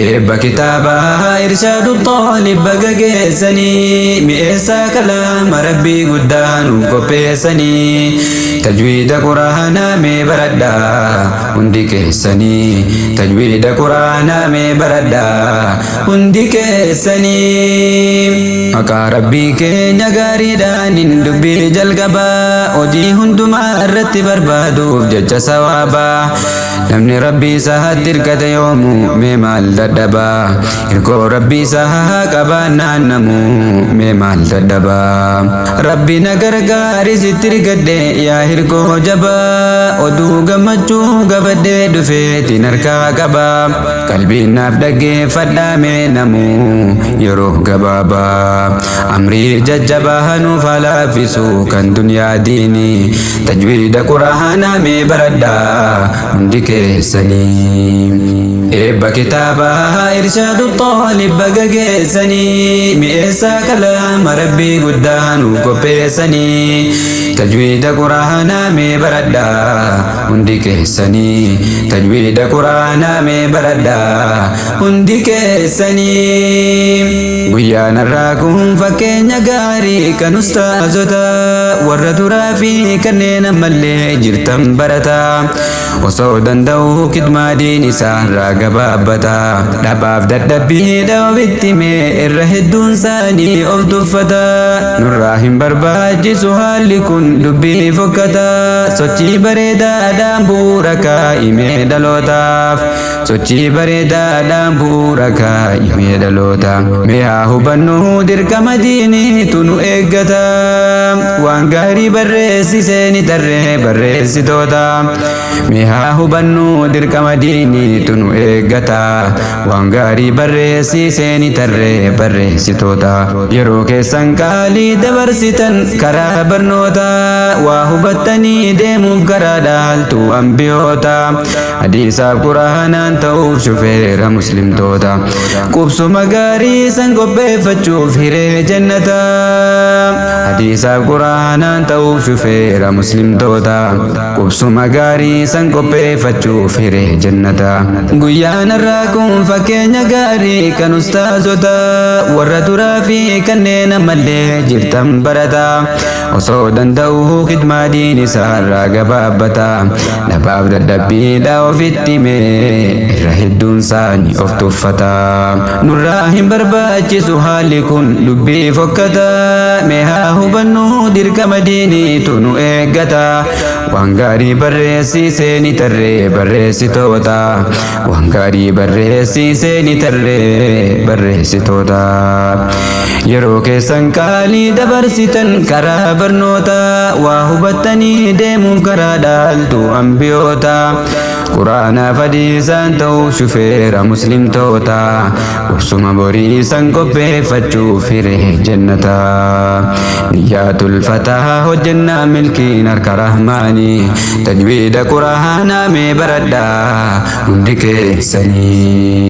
Eebba kitaabaa Irshaadu Xaalib baga geessanii, mi'eessaa kalaama Rabbii guddaa nuuf qopheessanii. Tajwiida Quraanaa mee baradhaa hundi keessanii, tajwiida Quraanaa mee baradhaa hundi keessanii. Maqaa Rabbii keenya gaariidhaan hin dubbii jalqabaa, hojii hundumaa irratti barbaaduuf jecha sawaabaa. Namni Rabbii isaatti hirkate yoomuu mee maal dadhabaa? Hirkoo Rabbii isaa qabaannaan namuu mee maal dadhabaa? Rabbi na gargaari, sitti hirkadhe yaa hirkoo jabaa, oduu gammachuu qabadhee dhufeetiin harkaa qabaa. Qalbiin naaf dhaggeeffadhaa mee namuu yeroo gabaabaa. Amrii jajjabaa nuuf haa laaffisu kan duniyaa diinii, tajwiida Quraanaa mee baradhaa hundi keessanii. Eebba kitaabaa Irshaadu Xaalib baga geessanii, mi'eessaa kalaama Rabbii guddaa nuuf qopheessanii. Tajwiida Quraanaa mee baradhaa hundi keessanii, tajwiida Quraanaa mee baradhaa hundi keessanii. Guyyaan har'aa kun fakkeenya gaarii kan ustaazota warra duraa fi kanneen ammallee jirtan barataa. Osoo danda'uu kidmaadiin isaarraa gabaabbata. Dhabaaf dadhabbii ofitti mee irra hedduun isaanii of tuffata. Nurraa hin barbaachisu haalli kun dubbii fokkata. Sochii bareedaadhaan bu'uura kaa'imee dhalootaaf. Sochii bareedaadhaan bu'uura kaa'imee dhaloota. Mee haa hubannu, dirqama diiniitu nu eeggata. Waan gaarii barreessisee ni tarree barreessitoota. Mee haa hubannu, dirqama diiniitu nu eeggata. Waan gaarii barreessisee ni tarree barreessitoota. Yeroo keessan qaalii dabarsitan karaa barnoota, waa hubattanii deemuuf karaa dhaaltu ambiyoota. Hadiisaaf Quraanaan ta'uuf shufeera Muslimtoota. Qubsuma gaarii san qopheeffachuuf hiree jannata. Hadiisaaf Quraanaan ta'uuf shufeera Muslimtoota. Qubsuma gaarii san qopheeffachuuf hiree jannata. Guyyaan har'aa kun fakkeenya gaarii kan ustaazota warra duraa fi kanneen ammallee jirtan barata. Osoo danda'uu khidmaadiin isaarraa gabaabbata. Dhabaaf dadhabbiidha ofitti mee irra hedduun isaanii of tuffata. Nurraa hin barbaachisu haalli kun dubbii fokkata. Mee haa hubannu, dirqama diiniitu nu eeggata. Waan gaarii barreessisee ni tarree barreessitoota. Waan gaarii barreessisee ni tarree barreessitoota. Yeroo keessan qaalii dabarsitan karaa barnoota, waa hubattanii deemuuf karaa dhaaltu ambiyoota. Quraanaaf hadiisaan ta'uuf shufeera Muslimtoota. Qubsuma borii san qopheeffachuuf hiree jannata. Niyyaa tulfataa hojjennaa milkiin harka Rahmaanii. Tajwiida Quraanaa mee baradhaa hundi keessanii.